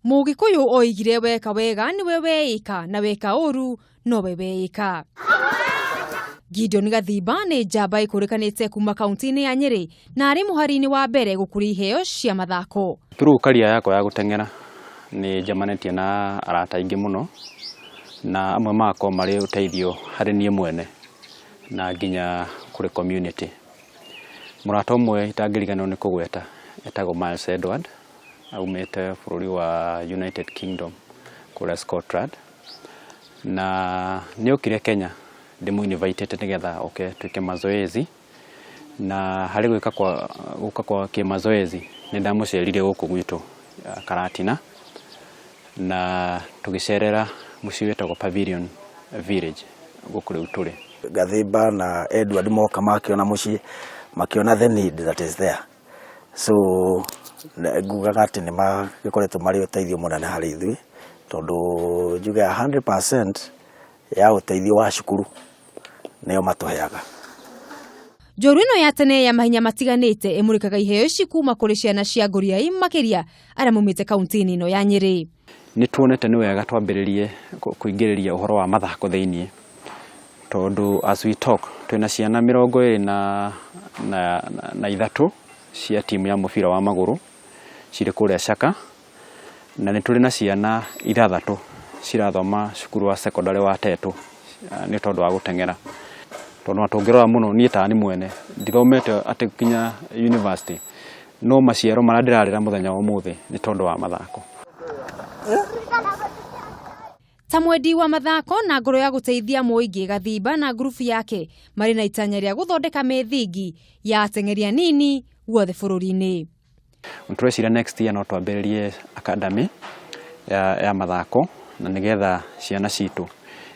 Mũgĩkũyũ oigire weka wega nĩwe weĩka na weka ũru nowe weĩka. Gideon Gathimba nĩ njamba ĩkũrĩkanĩte kuma kaunti-inĩ ya Nyĩrĩ na arĩ mũhari-inĩ wa mbere gũkũria iheo cia mathako. Through career yakwa ya gũteng'era nĩ njemanĩtie na arata aingĩ mũno na amwe magakorwo marĩ ũteithio harĩ niĩ mwene na nginya kũrĩ community. Mũrata ũmwe itangĩriganĩrwo nĩ kũgweta etagwo Miles Edward, aumĩte bũrũri wa United Kingdom kũrĩa Scotland, na nĩ okire Kenya ndĩmũ invite ĩte nĩgetha oke twĩke mazoezi, na harĩ gwĩka kwa gũka kwa kĩmazoezi nĩ ndamũcerire gũkũ gwitũ Karatina na tũgĩcerera mũciĩ wĩtagwo Pavilion Village gũkũ rĩu tũrĩ. Gathimba na Edward moka makĩona mũciĩ, makĩona the need that is there, so ngugaga atĩ nĩ magĩkoretwo marĩ ũteithio mũnene harĩ ithuĩ, tondũ njuge 100% ya ũteithio wa cukuru nĩo matũheaga. Njorua ĩno ya tene ya mahenya matiganĩte ĩmũrĩkaga iheo ici kuma kũrĩ ciana cia ngũriai, makĩria arĩa maumĩte kaunti-inĩ ĩno ya Nyĩrĩ. Nĩ tuonete nĩ wega twambĩrĩrie kũingĩrĩria ũhoro wa mathako thĩiniĩ, tondũ as we talk twĩna ciana 23 cia timu ya mũbira wa magũrũ cirĩ kũrĩa Chaka, na nĩ tũrĩ na ciana ithathatũ cirathoma cukuru wa secondary wa Tetũ nĩ tondũ wa gũteng'era. Tondũ ona tũngĩrora mũno, niĩ tani mwene ndithomete atĩ nginya university, no maciaro marĩa ndĩrarĩra mũthenya wa ũmũthĩ nĩ tondũ wa mathako. Ta mwendi wa mathako na ngoro ya gũteithia mũingĩ, Gathimba na ngurubu yake marĩ na itanya rĩa gũthondeka mĩthingi ya ateng'eri anini guothe bũrũri-inĩ. Tũreciria next year no twambĩrĩrie academy ya mathako na nĩgetha ciana citũ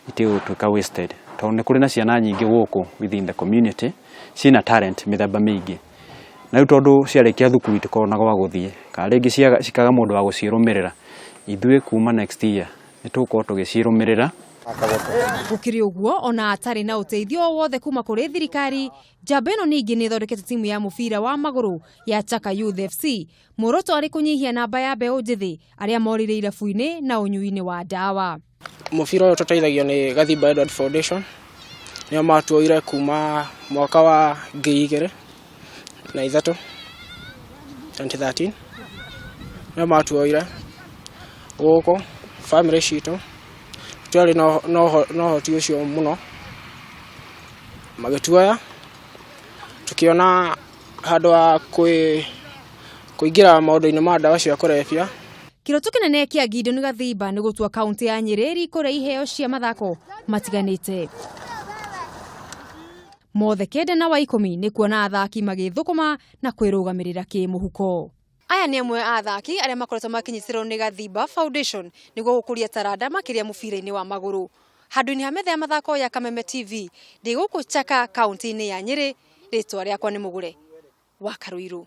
itige gũtuĩka wasted, tondũ nĩ kũrĩ na ciana nyingĩ gũkũ within the community ciĩna talent mĩthemba mĩingĩ, na rĩu tondũ ciarĩkia thukuru itikoragwo na gwa gũthiĩ kana rĩngĩ cikaga mũndũ wa gũcirũmĩrĩra. Ithuĩ kuma next year nĩ tũgũkorwo tũgĩcirũmĩrĩra. Gũkĩrĩ ũguo, ona atarĩ na ũteithio o wothe kuma kũrĩ thirikari, njamba ĩno ningĩ nĩ ĩthondekete timu ya mũbira wa magũrũ ya Chaka Youth FC, muoroto arĩ kũnyihia namba ya mbeũ njĩthĩ arĩa morĩire irabu-inĩ na ũnyui-inĩ wa ndawa. Mũbira ũyũ tũteithagio nĩ Gathimba Edward Foundation, nĩo matuoire kuma mwaka wa 2003, 2013, nĩo matuoire gũkũ. Family citũ twarĩ na ũhoti ũcio mũno, magĩtuoya tũkĩona handũ ha kũingĩra maũndũ-inĩ ma ndawa cia kũrebia. Kĩroto kĩnene kĩa Gideon Gathimba nĩ gũtua kaunti ya Nyĩrĩ riko rĩa iheo cia mathako matiganĩte. Mothe kenda na wa ikũmi nĩ kuona athaki magĩthũkũma na kwĩrũgamĩrĩra kĩmũhuko. Aya nĩ amwe a athaki arĩa makoretwo makĩnyitĩrĩrwo nĩ Gathimba Foundation nĩguo gũkũria taranda makĩria mũbira-inĩ wa magũrũ. Handũ-inĩ ha metha ya mathako ya Kameme TV, ndĩ gũkũ Chaka, kaunti-inĩ ya Nyĩrĩ, rĩtwa rĩakwa nĩ Mũgũre wa Karũirũ.